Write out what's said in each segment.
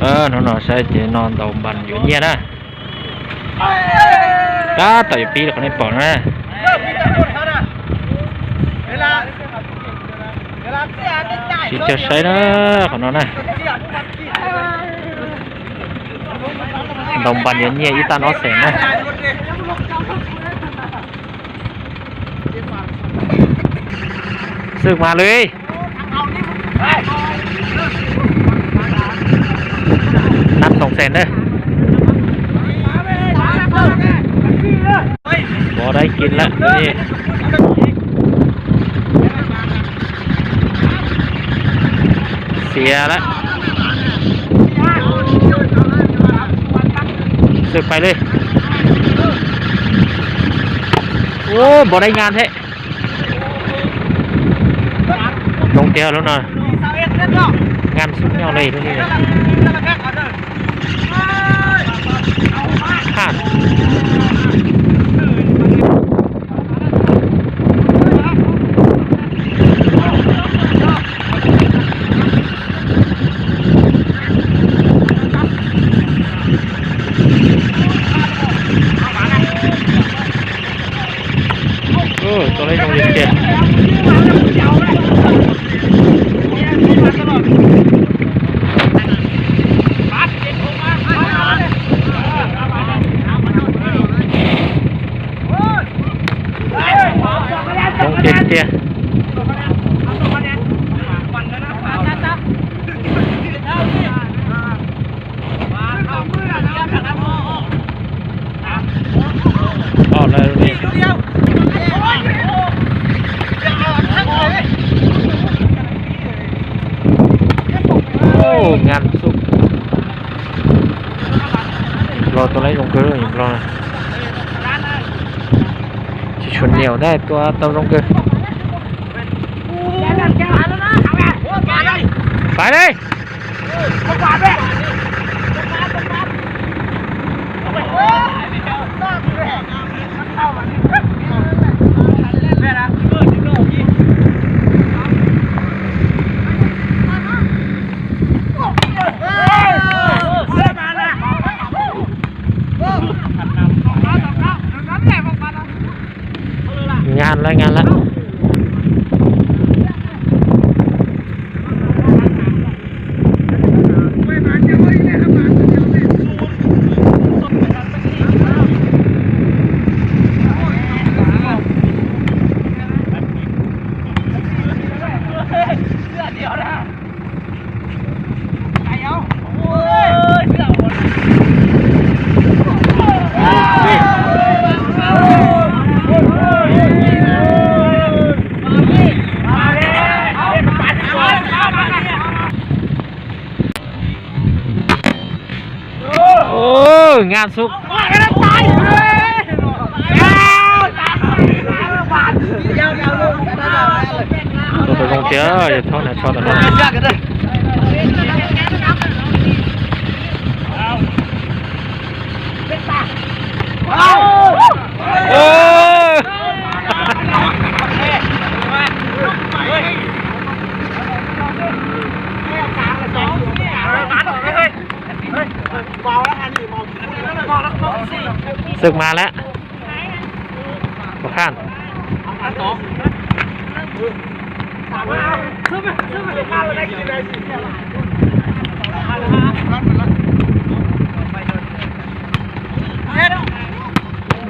ເອີ ນ້ອງໆ ໃຊ້ເຈນອນເຕົາບັນຢູ່ເນຍນະ ຕາເຕົາຢູ່ປີແລ້ວເຂົາໃນປ່ອງນະ ຊິເຈົ້າໃຊ້ນະ ເຂົານອນນະ ດອມບັນເນຍນ ອີຕານອອດແສນນະ. ເສິກມາເລີຍ ນັບສອງແສນເດີ້ ບໍ່ໄດ້ກິນລະນີ້ ເສຍລະ ເສິກໄປເລີຍ ໂອ້ ບໍ່ໄດ້ງານແທ້. ລົງແກ້ວແລ້ວນະ ງາມສຸດຍອດເລີຍຕົວນີ້ນະ ຜ່ານ. ໂອ້ ຕົວເລັກລົງເດດ ລົງເດດ. ອອກແລ້ວນີ້ ໂອ້ ງາມສຸດ ລໍຕົວໄລ່ລົງເກີນອີກລໍ ຊິຊົນໜຽວໄດ້ຕົວເຕົາລົງເກີນ ໄປເລີຍ. ງານລະ ງານລະ ໂອ້ ງານສຸກ ໂດດລົງເຕີ ຢ່າເທົ່ານັ້ນ ຊອດອັນນັ້ນ ໂອ້ ເສິກມາແລ້ວ ບໍ່ຄ້ານ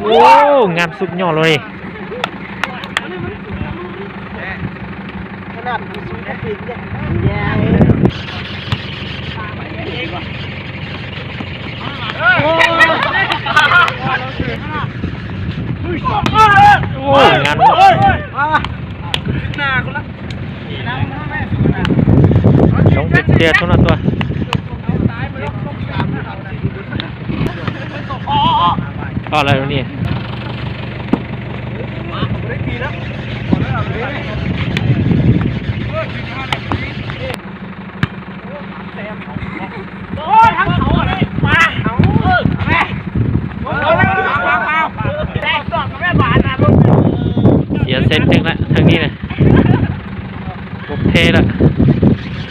ໂອ້ ງາມສຸດຍອດເລີຍ. ຂະໜາດມີຊຸດກໍເປັນເດ້ ໂອ້ຍ ງານ ລົງເປັນເຕຍເທົ່ານັ້ນຕົວະ ພໍແລ້ວນີ້. ເສຍເຊັດໜຶ່ງລະ ທາງນີ້ນະ ບໍ່ເພລະ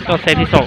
ກໍເຊັດທີສອງ.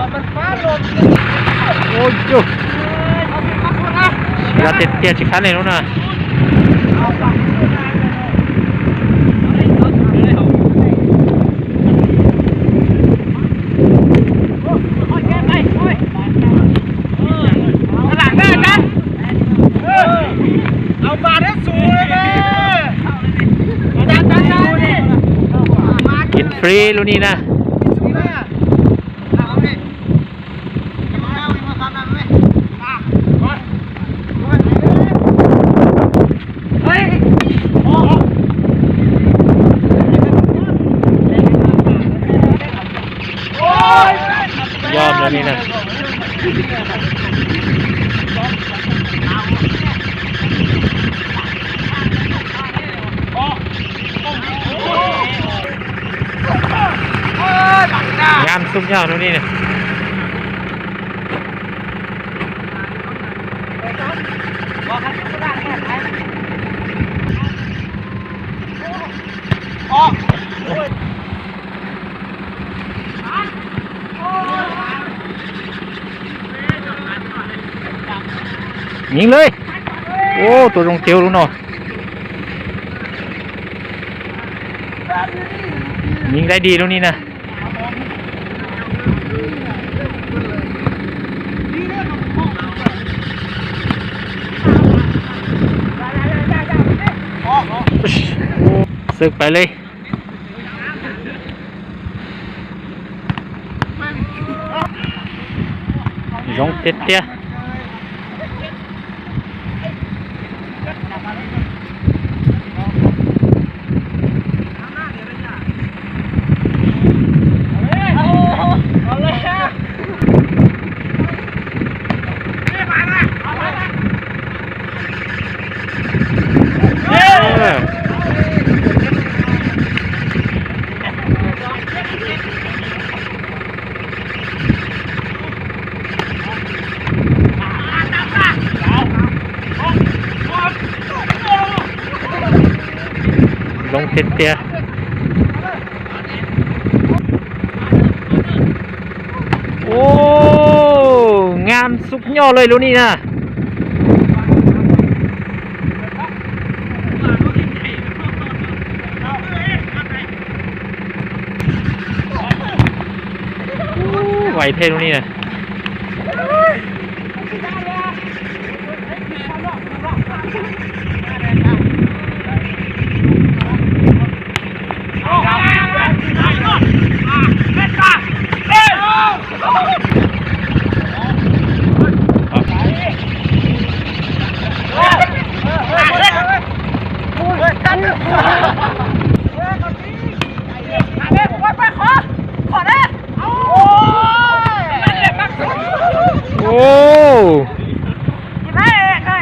ໂອ້ຍ ເຊຍເຕັດເຕຍຊິຄັນເລີຍໂນ່ນນະ. ກິນຟຣີລຸ້ນນີ້ນະ. ຍອມແລ້ວນີ້ນະ. ງາມສຸດຍອດໂນ່ນນີ້ນະ. ຍິງເລີຍ. ໂອ້ ຕົວລົງເຕັວໂລດເນາະ. ຍິງໄດ້ດີໂລດນີ້ນະ. ເສິກໄປເລີຍ. ລົງເຕັດເຕຍ. ລົງເຕັດເຕຍ. ໂອ້ ງາມສຸດຍອດເລີຍລູກນີ້ນະ. ໄວແທ້ລູກນີ້ນະ. ໂອ້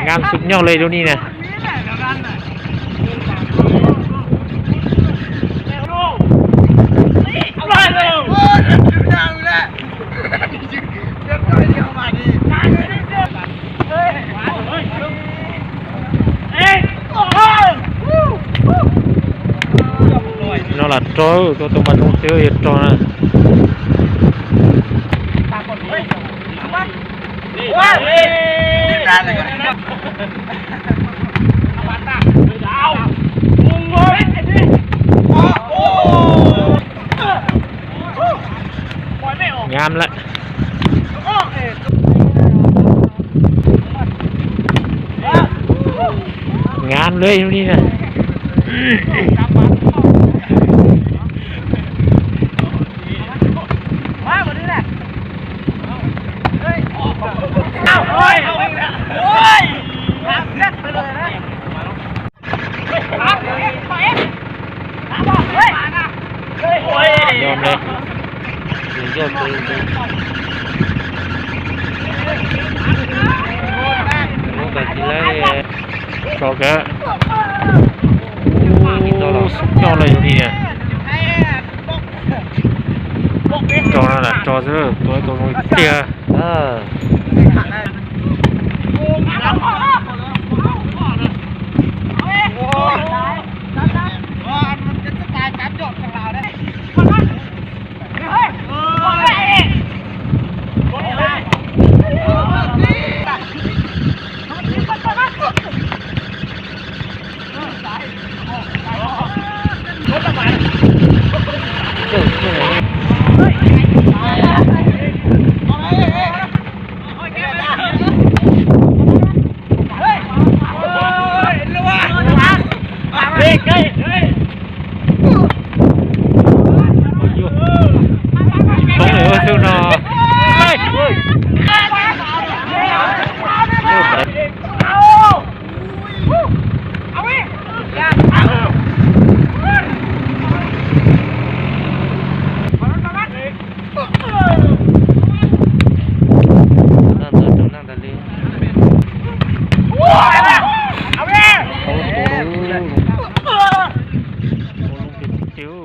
ງາມສຸດຍອດເລີຍໂຕນີ້ນະ. ເນາະລະ ໂຕ ໂຕ ໂຕມາລົງເທື່ອເຮັດໂຕນະ. ງາມລະ ງາມເລີຍນີ້ນະ. ຍອມເລີຍ ສຸດຍອດເລີຍ. ໂອ້ ໄປກິນເລີຍ ຊອກເດີ. ໂອ້ ສຸດຍອດເລີຍຢູ່ນີ້ນະ. ຈອນັ້ນນະ ຈອເຊີ ໂຕ ໂຕເຕີ ເອີ. ໂອ້ຍ ມັນເປັນສະໄຕລ໌ການຢອກຂອງລາວເດ້. ຢູ່